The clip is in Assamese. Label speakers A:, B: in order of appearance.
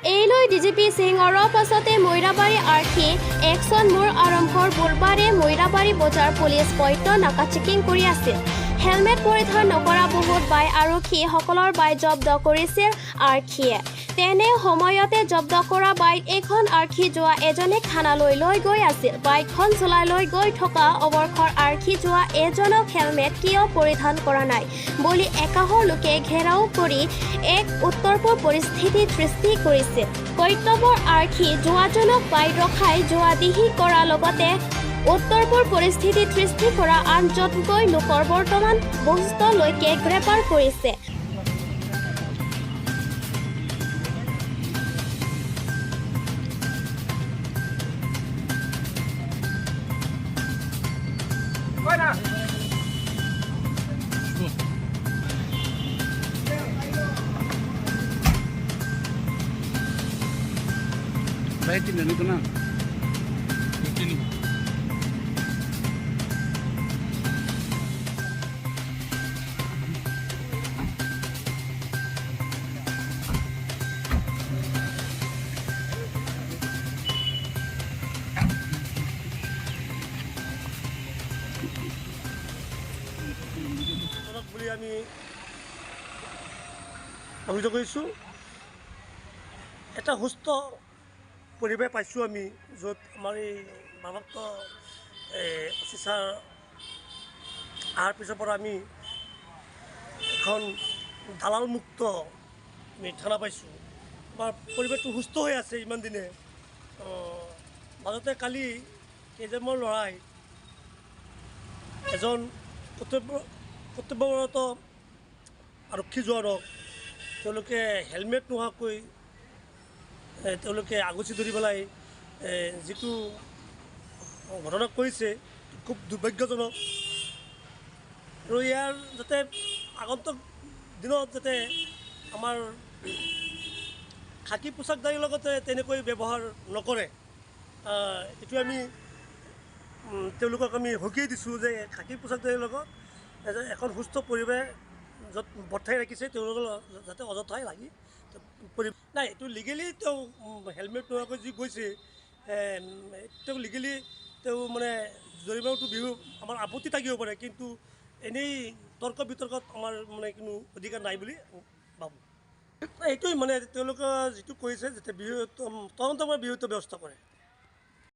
A: এই লৈ ডিজিপি সিঙৰ পাছতে মৈৰাবাৰী আৰক্ষী একচন মোৰ আৰম্ভৰ বুধবাৰে মৈৰাবাৰী বজাৰ পুলিচ পইণ্ট নাকা চেকিং কৰি আছিল। হেলমেট পৰিধান নকৰা বহুত বাইক আৰক্ষী সকলৰ বাইক জব্দ কৰিছিল আৰক্ষীয়ে। তেনে সময়তে জব্দ কৰা বাইক এখন আৰক্ষী যোৱা এজনে থানালৈ লৈ গৈ আছিল। বাইকখন চলাই লৈ গৈ থকা অৱসৰ আৰক্ষী যোৱা এজনক হেলমেট কিয় পৰিধান কৰা নাই বুলি একাশৰ লোকে ঘেৰাও কৰি এক উত্তপ্ত পৰিস্থিতিৰ সৃষ্টি কৰিছিল। কৰ্তব্যৰ আৰক্ষী যোৱাজনক বাইক ৰখাই জবাবদিহি কৰাৰ লগতে উত্তপ্ত পৰিস্থিতিৰ সৃষ্টি কৰা আঠজনকৈ লোকৰ বৰ্তমান বহুতলৈকে গ্ৰেপ্তাৰ কৰিছে।
B: ভাই, তিনজন তো না?
C: তিনি।
D: বুলি আমি অভিযোগ কৰিছোঁ। এটা সুস্থ পৰিৱেশ পাইছোঁ আমি, য'ত আমাৰ এই ভাৰপ্ৰাপ্ত অফিচাৰ অহাৰ পিছৰ পৰা আমি এখন দালালমুক্ত আমি থানা পাইছোঁ। আমাৰ পৰিৱেশটো সুস্থ হৈ আছে ইমান দিনে। মাজতে কালি কেইজনমান ল'ৰাই এজন কৰ্তব্যৰত আৰক্ষী জোৱানক তেওঁলোকে হেলমেট নোহোৱাকৈ তেওঁলোকে আগুচি ধৰি পেলাই যিটো ঘটনা কৰিছে, খুব দুৰ্ভাগ্যজনক। আৰু ইয়াৰ যাতে আগন্তুক দিনত যাতে আমাৰ খাকী পোচাকধাৰীৰ লগতে তেনেকৈ ব্যৱহাৰ নকৰে, এইটো আমি তেওঁলোকক আমি সকীয়াই দিছোঁ যে খাকী পোচাকধাৰীৰ লগত এখন সুস্থ পৰিৱেশ য'ত বৰ্তাই ৰাখিছে, তেওঁলোকৰ যাতে অযথাই লাগি নাই। এইটো লিগেলি তেওঁ হেলমেট নোহোৱাকৈ যি গৈছে, তেওঁক লিগেলি তেওঁ মানে জৰিমনাটো বিহু আমাৰ আপত্তি থাকিব পাৰে, কিন্তু এনেই তৰ্ক বিতৰ্কত আমাৰ মানে কোনো অধিকাৰ নাই বুলি ভাবোঁ। এইটোৱেই মানে তেওঁলোকে যিটো কৰিছে, যাতে বিহু তদন্ত কৰি বিহিত ব্যৱস্থা কৰে।